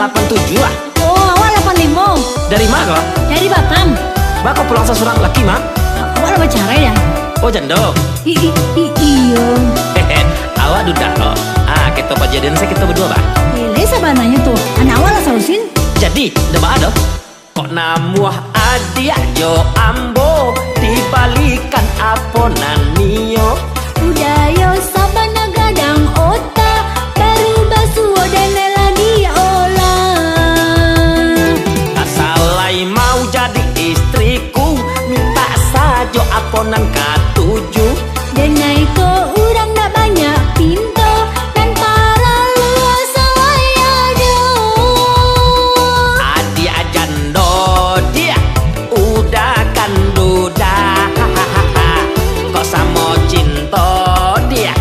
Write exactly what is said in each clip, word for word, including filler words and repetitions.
Lapan tujuh lah. Oh, awak lapan limo. Dari ma ko? Dari Batam. Baa ko pulang sasurang laki, Mak? Awak lah bacarai dah. Oh, jando? I, i, i, iyo. Hehe, awak duda ko. Ah, kito pajadian se kito badua, Bang. Eleh sabananyo tu. Anak awak lah sarusin. Jadi, dah baa doh? Kok namuah adiak jo ambo, dibalikan apo nan nio? Udah yo sabana gadang otak, baru basuo denai lah diolah. Asal lai mau jadi istriku, mintak sajo apo nan katuju. Denai ko urang nak banyak pinto, nan paralu sawayajo. Adiak jando diak, udah kan duda. Kok samo cinto diak,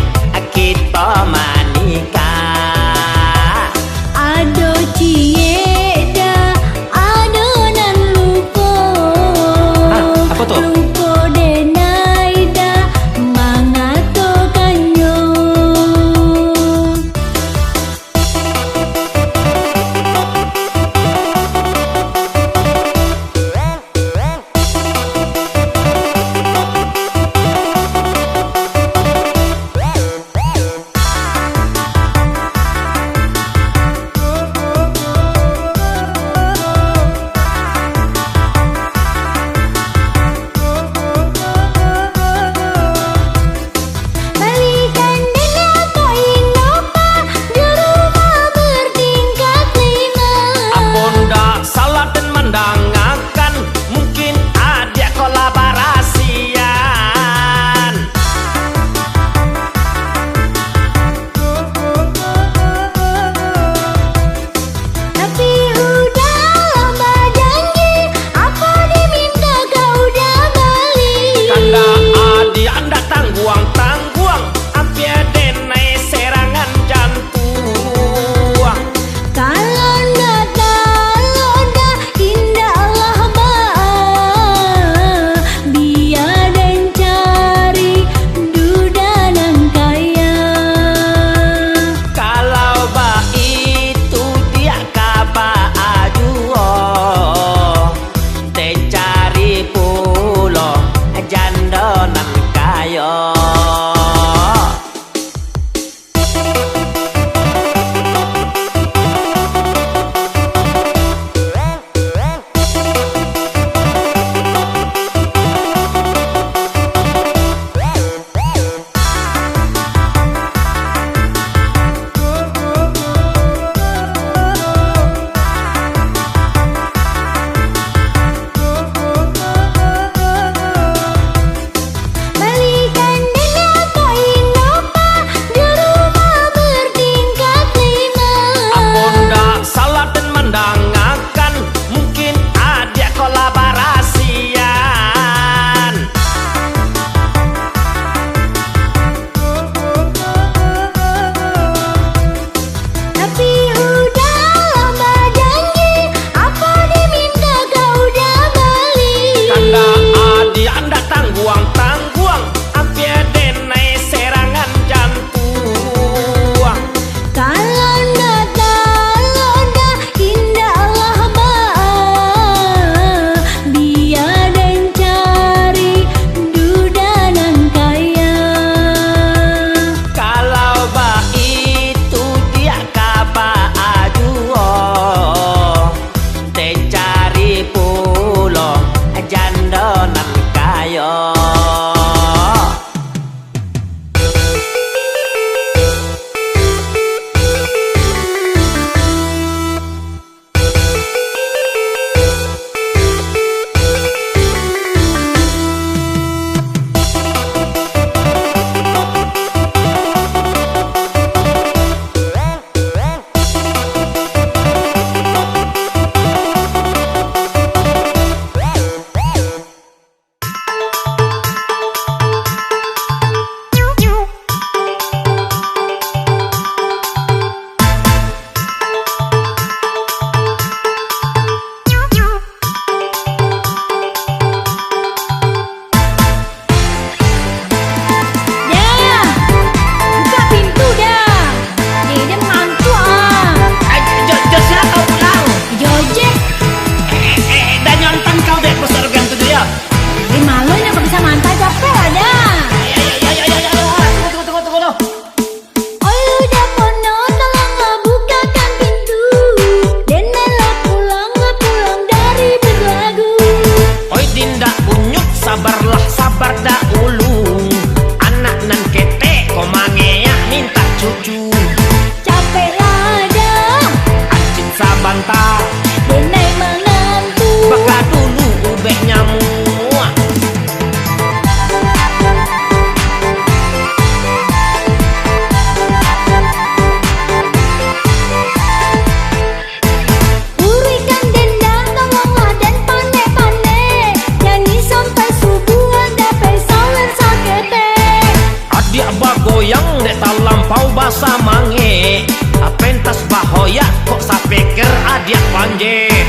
Diak panjeh.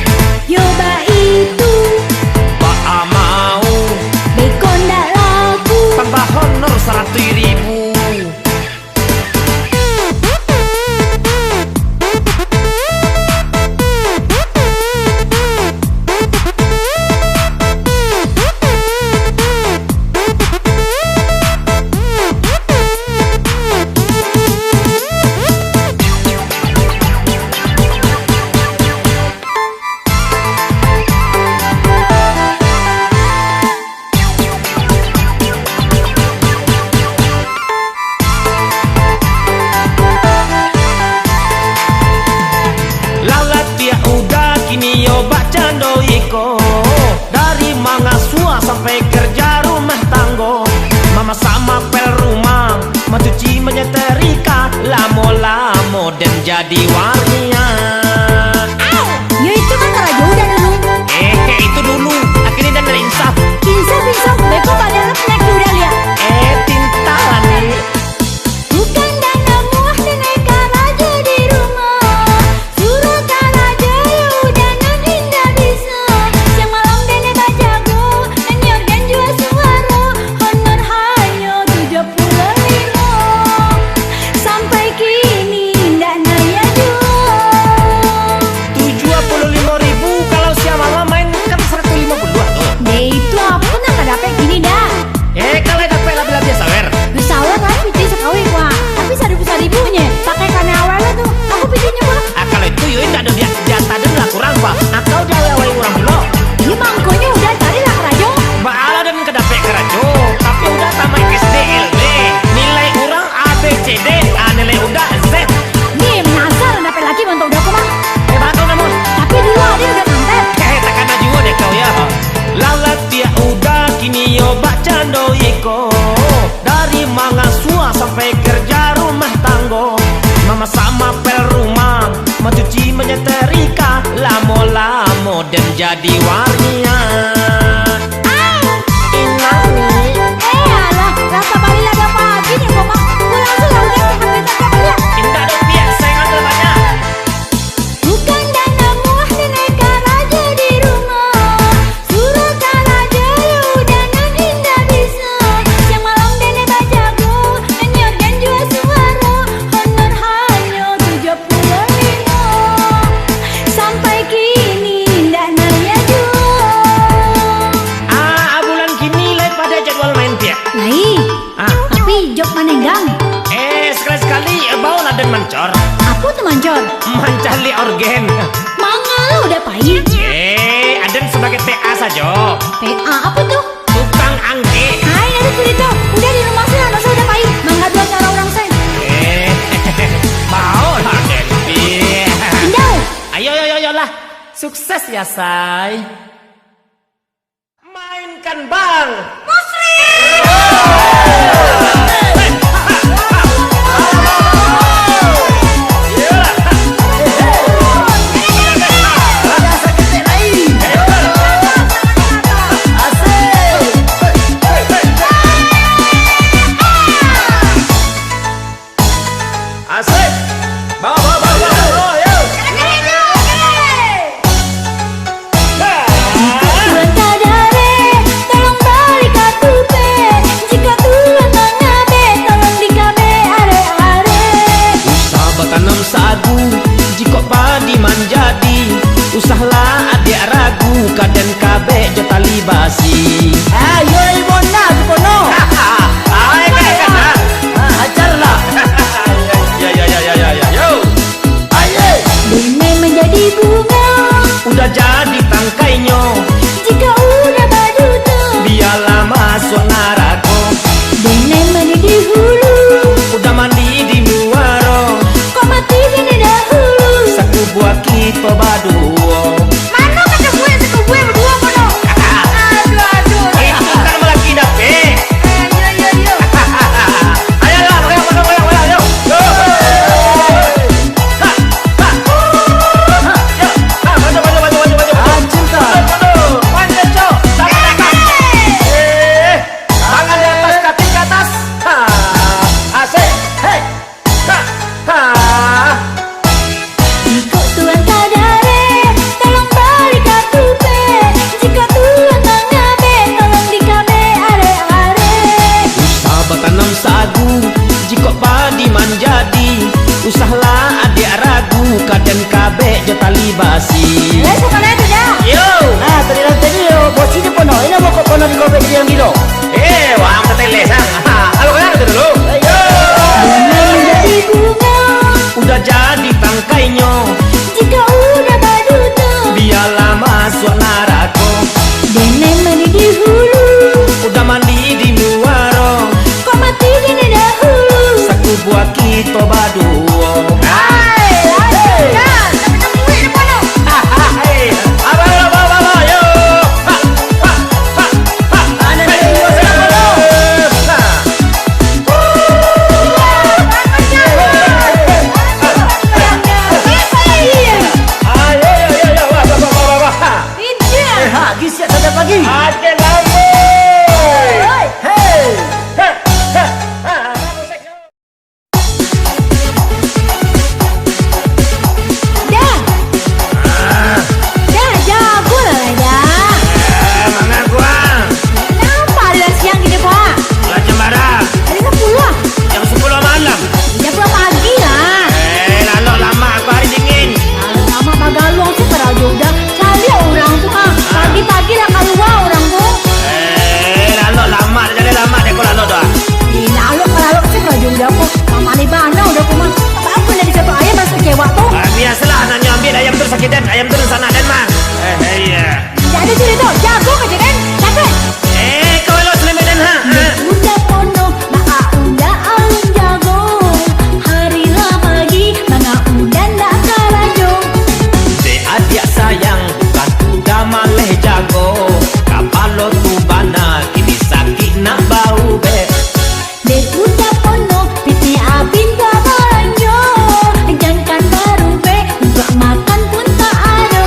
Yo baitu. Baa mau. Beko ndak laku. Tambah honor saratuih ribu. Lah latiah udah kini yo bakcando iko. Dari mangasuah sampai kerja rumah tanggo, mamasak mapel rumah, mancuci manyetrika, lamo-lamo den jadi waria. Au! Yo itu mah karajo udah dulu. Eh, itu dulu. Akhirnya den dari insaf. Insaf, insaf. Beko baliak lah panyakik udah liak. Eh, tinta lah ni. Bukan dana muah denai karajo di rumah. Suruah karajo yo udah nan indak bisa. Siang malam denai bajago, nan nyorgen jua suaro. Honor hanyo tujuah puluah limo. Sampai kini indak naiak juo. Tujuah puluah limo ribu, kalau siang malam main kan saratuih limo puluah tu. Deh, itu apo nan ka dapek kini dah? Eh, kalau dapek labiah-labiah sawer. Yo sawer lah, pitih sakawih kuah. Tapi saribu-saribu nye. Pakai kanai awal lah tu. Aku pitihnyo pulo. Ah, kalau itu yo indak ado di, di ateh den lah kurang, Pak. Atau di awal-awal urang pulo. Iyo, mangkonyo udah cari lah karajo. Baa lah den ka dapek karajo, tapi udah tamaik S D L B. Nilai urang A B C D, ah, nilai udah Z. Ni, masa lah dapek laki mantau udah ko, Bang? Eh, batul namun. Tapi dulu ade udah santet. Eh, takana juo deh kau, ya. Lah latiah udah kini yo bakcando iko. Dari mangasuah sampai kerja rumah tanggo, mamasak mapel rumah, mancuci manyetrika, lamo-lamo den jadi waria. Au! Inang ni. Eh, alah, lah sabali lah dah pagi ni, kok, Mak. Pulang sudah, udah, sampai tak baliak. Indak doh, Piak, saingan lah banyak. Bukan dana muah denai karajo di rumah. Suruah karajo yo udah nan indak bisa. Siang malam denai bajago, nan nyorgen jua suaro. Honor hanyo tujuah puluah limo. Sampai kini indak naiak juo. Ah, bulan kini lai pado jadwal main, Piak? Lai. Ah. Tapi job manenggang. Eh, sakali-sakali, eh, baolah den mancor. Apo tu mancor? Mancaliak orgen. Manga lo udah pai. Eh, aden sabagai T A sajo. T A apo tu? Tukang angkek. Ai, ndak ado curito. Udah di rumah se lah, ndak usah udah pai. Manggaduah cara urang se. Eh, baolah den, Pi. Indak. Ayo, ayo, ayo, ayolah. Sukses ya, say. Mainkan, Bang! Musrik! Asik. Bawa, bawa, bawa, bawa, bawa, yo. Jikok tuan ka dareh, tolong bali katupek. Jikok tuan mangabek, tolong dikabek arek-arek. Usah batanam sagu, jikok padi manjadi. Usahlah adiak ragu, ka den kabek jo tali basi. Ayo, Ibona, di kono. Ai, kan, kan, ha? Ah, ajarlah. Ya, ya, ya, ya, ya, ya. Yo. Aye. Denai manjadi bungo. Udah jadi tangkainyo. Jikok udah baduto. Bialah masuak narako. Denai mandi di hulu. Udah mandi di muaro. Kok mati denai dahulu. Sakubuah kito baduo. Mano kato buek siko buek baduo ko no? Aduh, aduh. Itu kan malaki dapek. Eh, iyo, iyo, iyo. Ayolah, goyang, goyang, goyang, goyang, ayo. Yo. Ha, ha. Yo. Ha, maju, maju, maju, maju, maju. Ah, cinta. Mundur, mundur. Maju, cok. Tangan atas. Eh, tangan di atas, kaki ke atas. Ha, asik. Hei. Ha, ha. Jikok tuan ka dareh, Jo tali basi. Lah, suka lah tu dah. Yo. Nah, tadi lah tadi yo, bosi di pono. Ini mau kok pono di gobek di yang gilo. Eh, wah, teteles, ah. Halo, kan tu dulu. Yo. Bunga menjadi bunga. Udah jadi tangkainyo. Jika udah baduto. Biarlah masuk narako. Denai mandi di hulu. Udah mandi di muaro. Kok mati denai dahulu. Sakubuah kito baduo. Hai, hai, hai. Sampai temu di depan tu. Hai, abang, abang, abang, abang, yo. Ha, ha, ha, ha. Anak Hei, dua siapa tu? Ha. Ayo, ayo, ayo, ayo, wah, wah, wah, wah, wah. Eh, ha, gisiak saja pagi. Aje lamboi. Hei. Ha, ha, ha, ha. Dah. Ah. Dah, jago lah, dah. Eh, mangaku, ah. Kenapa ada siang gini, Pak? Lah, jam bara? Hari Sabtu lah. Jam sepuluh malam. Jam sepuluh pagi lah. Eh, lalok lamak, aku hari dingin. Lalok lamak, bagaluang tu karajo dah. Caliak urang tu, ha. Pagi-pagi lah kalua urang tu. Eh, lalok lamak, jaleh lamak dek ko lalok tu, ah. Eh, lalok ka lalok se karajo udah ko. Mamaleh bana udah ko mah. Apa-apa nak dicatok ayam masuk kewak tu. Ah, biasalah, nak nyo ambiak ayam tu sakik den, ayam tu sanak den mah. Eh, eh, iya. Tidak ada cerita, jago ka je den. Cakap. Eh, kau elok selemek den, ha? Ha? Udah pono, baa udah alun jago. Hari lah pagi, manga udah ndak karajo. Dek adiak sayang, bukan udah maleh jago. Kapalo tu bana, kini sakik nak baubek. Dek udah pono, pitih abih babalanjo. Jankan barubek, untuak makan pun tak ado.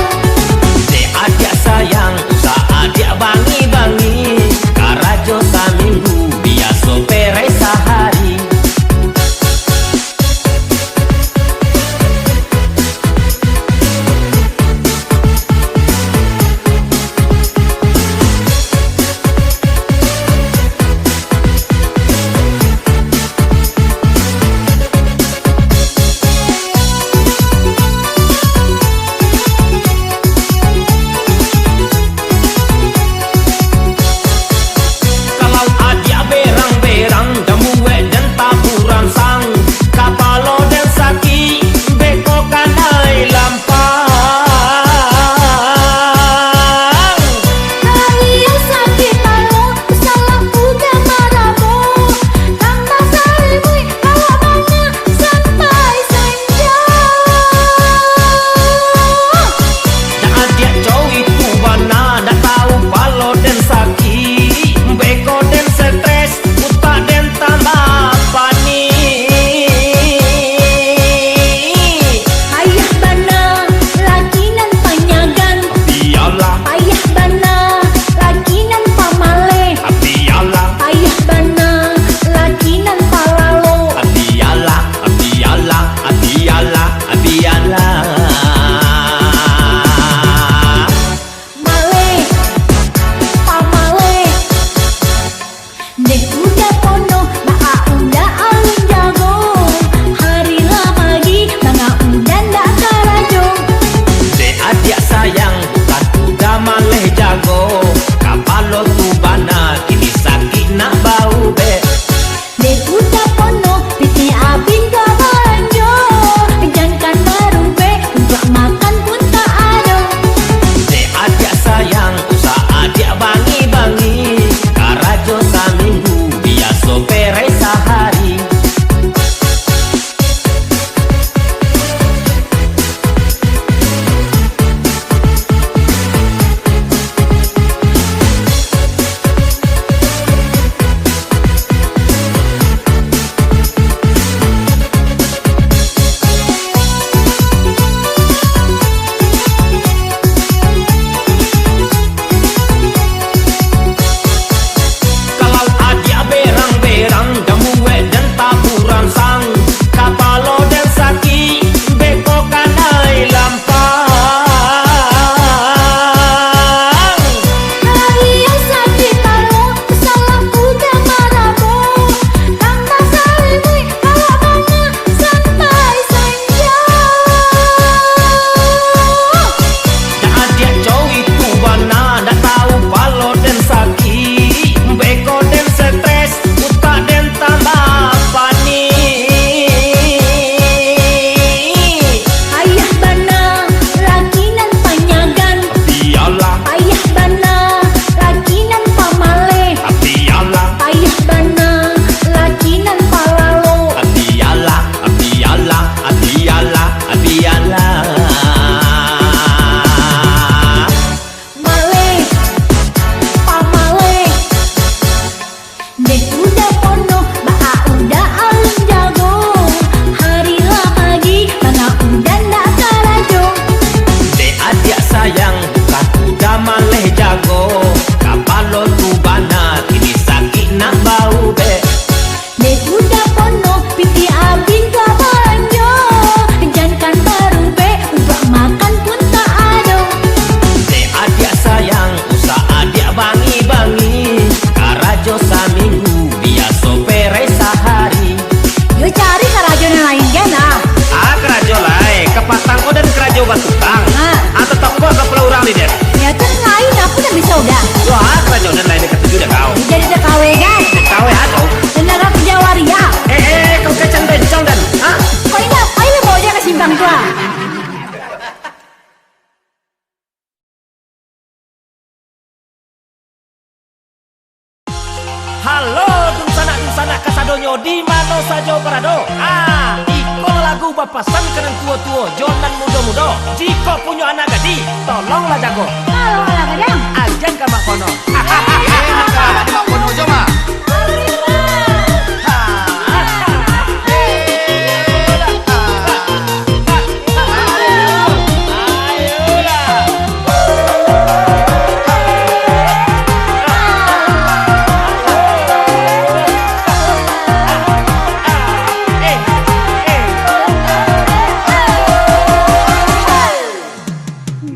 Di mano sajo barado, ah, iko lagu bapasan ka nan tuo-tuo jo nan mudo-mudo. Jikok punyo anak gadih, tolonglah jago. Kalau alah gadang, agiah ka Mak Pono. Eh, mangko ka Mak Pono jo, Mak.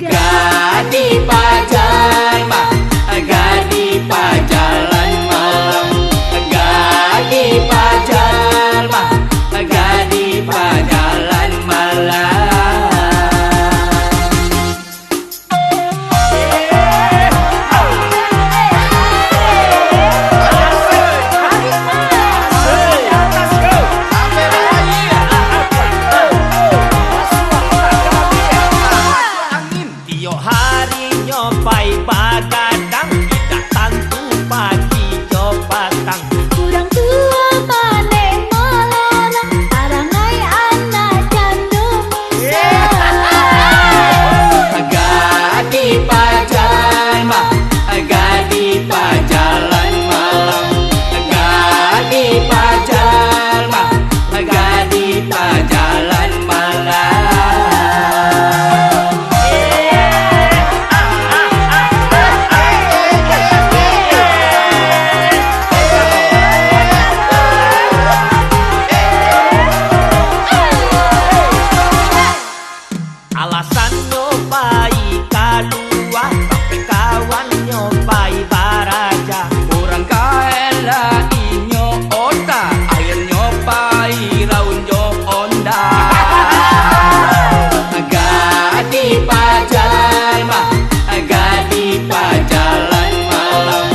Gadih pajalma, gadih pajalan malam, gadih pajalma, gadih pajalan malam. Tiok harinyo pai bagadang, indak tantu pagi jo patang. Urang tuo manek malarang, parangai anak jando musa. Gadih pajalma, gadih pajalan malam, gadih pajalma, gadih pajalan malam. Alasannyo pai kalua, tapi kawannyo pai baraja. Urang kaela inyo ota, akhirnyo pai raun jo onda. Gadih pajalma, gadih pajalan malam,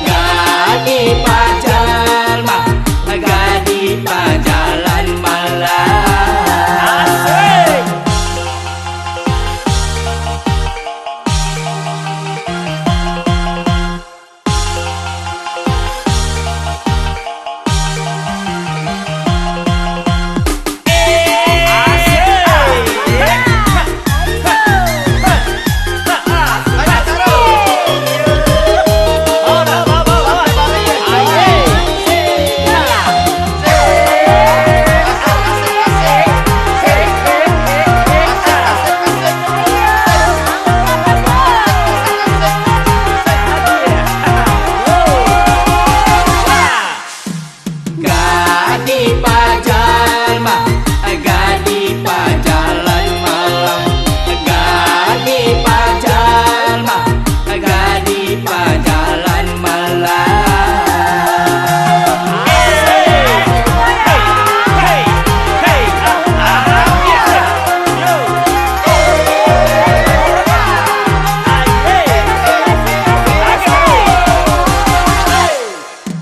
gadih pajalma, gadih pajalan malam. Asik. Gadih pajalma, gadih pajalan malam, gadih pajalma, gadih pajalan malam.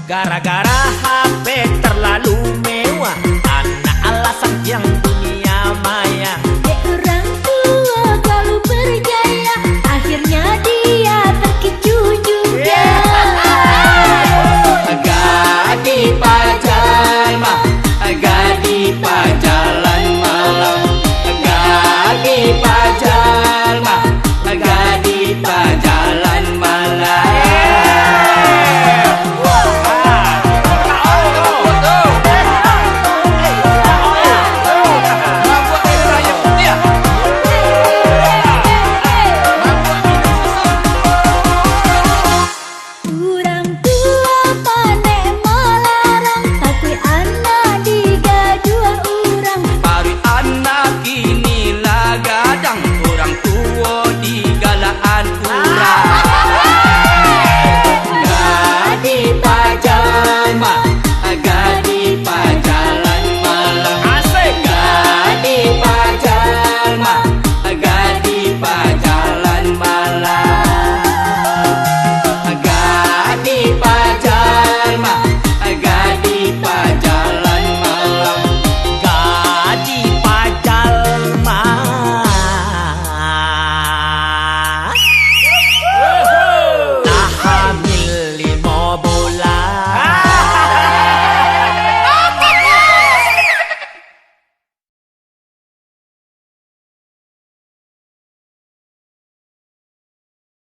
Gara-gara H P terlalu mewah, anak alasan yang dunia maya. Dek urang tuo terlalu berjaya, akhirnya dia terkecoh juga. Gadih pajalma, gadih pajalan malam, gadih pajalma, gadih pajalan malam. Urang tuo panek malarang, takuik anak digajuah urang. Paruik anak kini lah gadang, urang tuo digalak-an.